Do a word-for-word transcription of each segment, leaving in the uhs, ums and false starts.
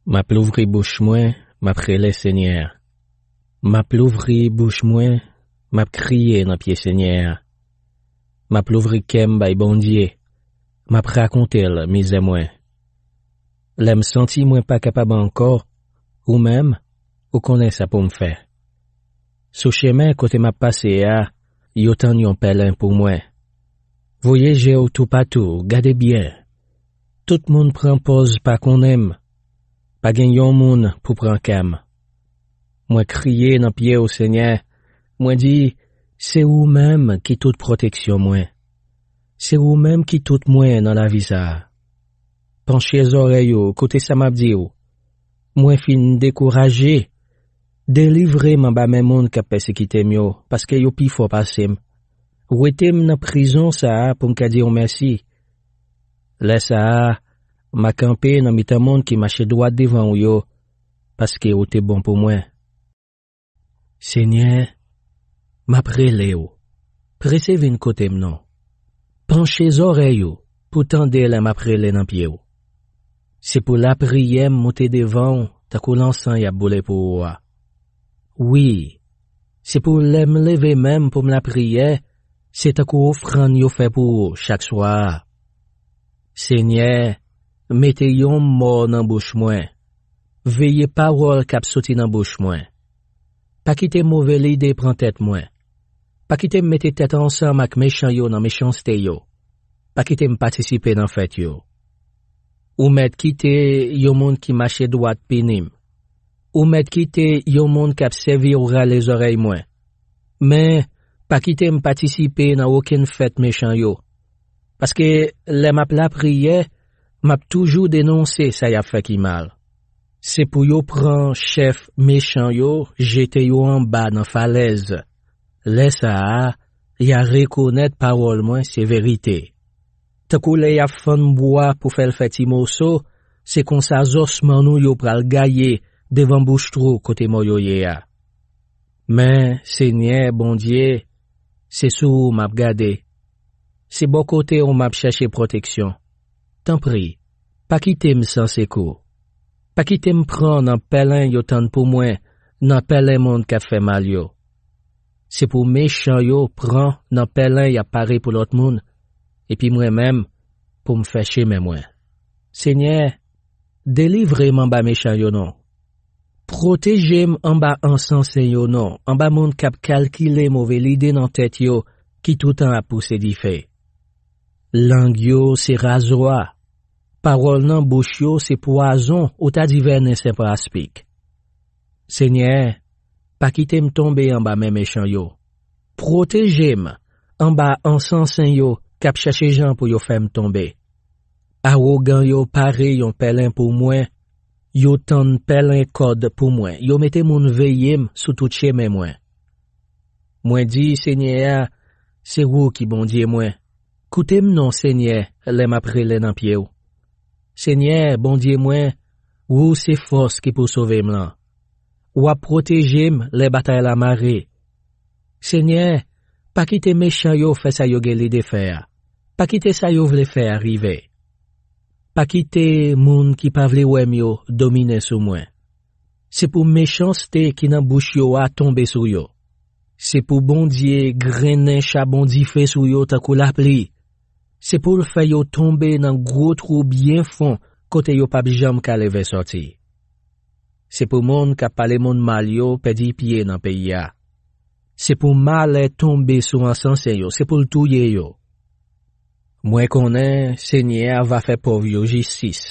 M ap louvri bouch mwen, m ap rele Senyè a. M ap louvri bouch mwen, m ap kriye nan pye Senyè a. M ap louvri kè m bay Bondye, m ap rakonte l mizè mwen. Lè m santi mwen pa kapab ankò, ou menm, ou konnen sa pou m fè. Sou chemen kote m ap pase a, yo tann yon pèlen pou mwen. Voye je w toupatou, gade byen. Tout moun pran pòz pa konnen m. Pa gen yon moun pou pran ka m. Mwen kriye nan pye w, Senyè. Mwen di, se ou menm ki tout pwoteksyon mwen. Se ou menm ki tout mwen nan lavi sa a. Panche zòrèy ou, koute sa m ap di w. Mwen fin dekouraje. Delivre m anba men moun k ap pèsekite m yo, paske yo pi fò pase m. Wete m nan prizon sa a pou m ka di w mèsi. Lè sa a, m a kanpe nan mitan moun ki mache dwat devan w yo, paske w te bon pou mwen. Senyè, m ap rele w. Prese vin kote m non. Panche zòrèy ou pou tande lè m ap rele nan pye w. Se pou lapriyè m moute devan w tankou lansan y ap boule pou ou a. Wi, se pou lè m leve men m pou m lapriyè, se tankou ofrann yo fè pou ou chak swa a. Senyè, mete yon mò nan bouch mwen. Veye pawòl k ap soti nan bouch mwen. Pa kite move lide pran tèt mwen. Pa kite m mete tèt ansanm ak mechan yo nan mechanste yo. Pa kite m patisipe nan fèt yo. Ou mèt kite yon moun ki mache dwat pini m. Ou mèt kite yon moun k ap sèvi w rale zòrèy mwen. Men, pa kite m patisipe nan okenn fèt mechan yo. Paske lè m ap lapriyè, m ap toujou denonse sa y ap fè ki mal. Se pou yo pran chèf mechan yo, jete yo anba nan falèz. Lè sa a, y a rekonèt pawòl mwen se verite. Tankou lè y ap fann bwa pou fè l fè ti moso, se konsa zòsman nou yo pral gaye devan bouch twou kote mò yo ye a. Men, Senyè Bondye, se sou ou m ap gade. Se bò kote w m ap chèche pwoteksyon. Tanpri, pa kite m san sekou. Pa kite m pran nan pèlen yo tann pou mwen, nan pèlen moun k ap fè mal yo. Se pou mechan yo pran nan pèlen y ap pare pou lòt moun, epi mwen menm, pou m fè chemen mwen. Senyè, delivre m anba mechan yo non. Pwoteje m anba ansansen yo non, anba moun k ap kalkile move lide nan tèt yo, ki toutan ap pouse dife. Lang yo se razwa, pawòl nan bouch yo se pwazon ou ta di vènen senp aspik. Senyè, pa kite m tonbe anba men mechan yo. Pwoteje m anba ansansen yo k ap chèche jan pou yo fè m tonbe. Awogan yo pare yon pèlen pou mwen, yo tann pèlen kòd pou mwen, yo mete moun veye m sou tout chemen mwen. Mwen di Senyè a, se ou ki Bondye mwen. Koute m non, Senyè, lè m ap rele nan pye w. Senyè, Bondye mwen, ou se fòs ki pou sove m lan. W ap pwoteje m lè batay la mare. Senyè, pa kite mechan yo fè sa yo gen lide fè a. Pa kite sa yo vle fè a rive. Pa kite moun ki pa vle wè m yo domine sou mwen. Se pou mechanste ki nan bouch yo a tonbe sou yo. Se pou Bondye grennen chabon dife sou yo tankou lapli. Se pou l fè yo tonbe nan gwo twou byen fon kote yo p ap janm ka leve sòti. Se pou moun k ap pale moun mal yo pèdi pye nan peyi a. Se pou malè tonbe sou ansansen yo, se pou l touye yo. Mwen konnen Senyè a va fè pòv yo jistis.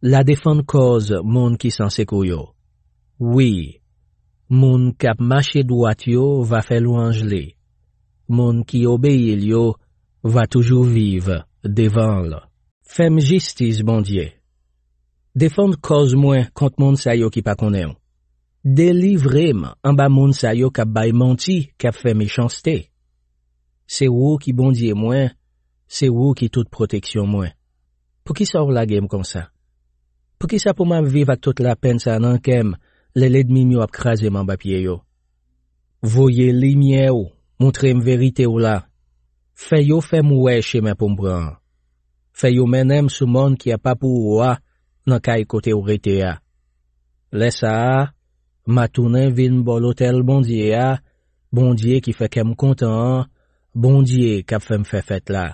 L a defann kòz moun ki san sekou yo. Wi, moun k ap mache dwat yo va fè lwanj li. Moun ki obeyi l yo va toujou viv devan l. Fè m jistis, Bondye. Defann kòz mwen kont moun sa yo ki pa konnen w. Delivre m anba moun sa yo k ap bay manti, k ap fè mechanste. Se ou ki Bondye mwen, se ou ki tout pwoteksyon mwen. Poukisa w lage m konsa? Poukisa pou m ap viv ak tout lapenn sa a nan kè m, lè lènmi m yo ap kraze m anba pye yo? Voye limyè w, montre m verite w la. Fè yo fè m wè chemen pou m pran an. Fè yo mennen m sou mòn ki apa pou ou a, nan kay kote w rete a. Lè sa a, m a tounen vin bò lotèl Bondye a, Bondye ki fè kè m kontan an, Bondye k ap fè m fè fèt la.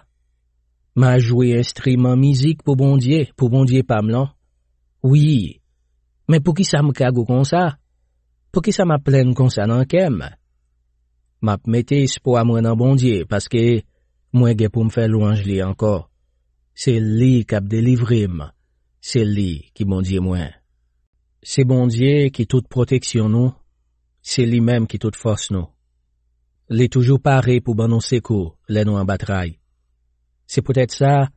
M a jwe enstriman mizik pou Bondye, pou Bondye pa m lan. Wi, men poukisa m ka gou konsa? Poukisa m ap plenn konsa nan kè m? M ap mete espwa mwen nan Bondye, paske mwen gen pou m fè lwanj li ankò. Se li k ap delivre m. Se li ki Bondye mwen. Se Bondye ki tout pwoteksyon nou. Se li menm ki tout fòs nou. Li toujou pare pou ban nou sekou lè nou anba tray. Se poutèt sa,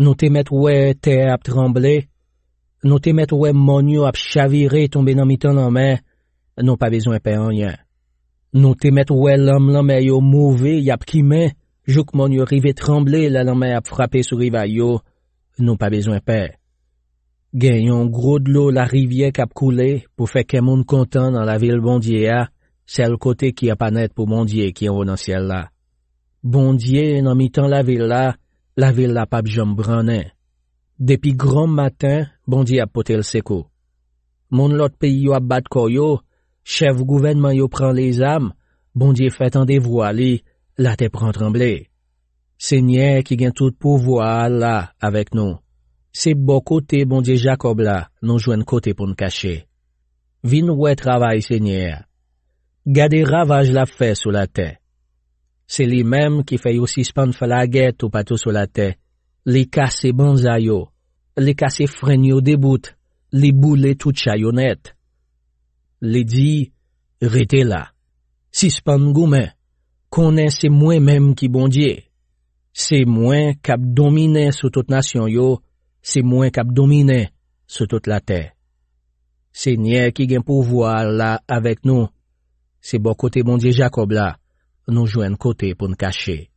nou te mèt wè tè a ap tranble, nou te mèt wè mòn yo ap chavire tonbe nan mitan lanmè, nou pa bezwen pè anyen. Nou te mèt wè lanm lanmè yo move, y ap kimen, jouk mòn yo rive tranble lè lanmè ap frape sou rivaj yo, nou pa bezwen pè. Gen yon gwo dlo larivyè k ap koule pou fè kè moun kontan nan lavil Bondye a, sèl kote ki apa nèt pou Bondye ki anwo nan syèl la. Bondye nan mitan lavil la, lavil la p ap janm brannen. Depi granmaten, Bondye ap pote l sekou. Moun lòt peyi yo ap bat kò yo, chèf gouvènman yo pran lezam, Bondye fè tande vwa li, latè pran tranble. Senyè ki gen tout pouvwa a la avèk nou. Se bò kote Bondye Jakòb la nou jwenn kote pou n kache. Vin wè travay Senyè a. Gade ravaj l ap fè sou latè. Se li menm ki fè yo sispann fè lagè toupatou sou latè. Li kase banza yo. Li kase frenn yo debout. Li boule tout cha yo nèt. Li di, rete la. Sispann goumen. Konnen se mwen menm ki Bondye. Se mwen k ap dominen sou tout nasyon yo. Se mwen k ap dominen sou tout latè. Senyè ki gen pouvwa a la avèk nou. Se bò kote Bondye Jakòb la, nou jwenn kote pou n kache.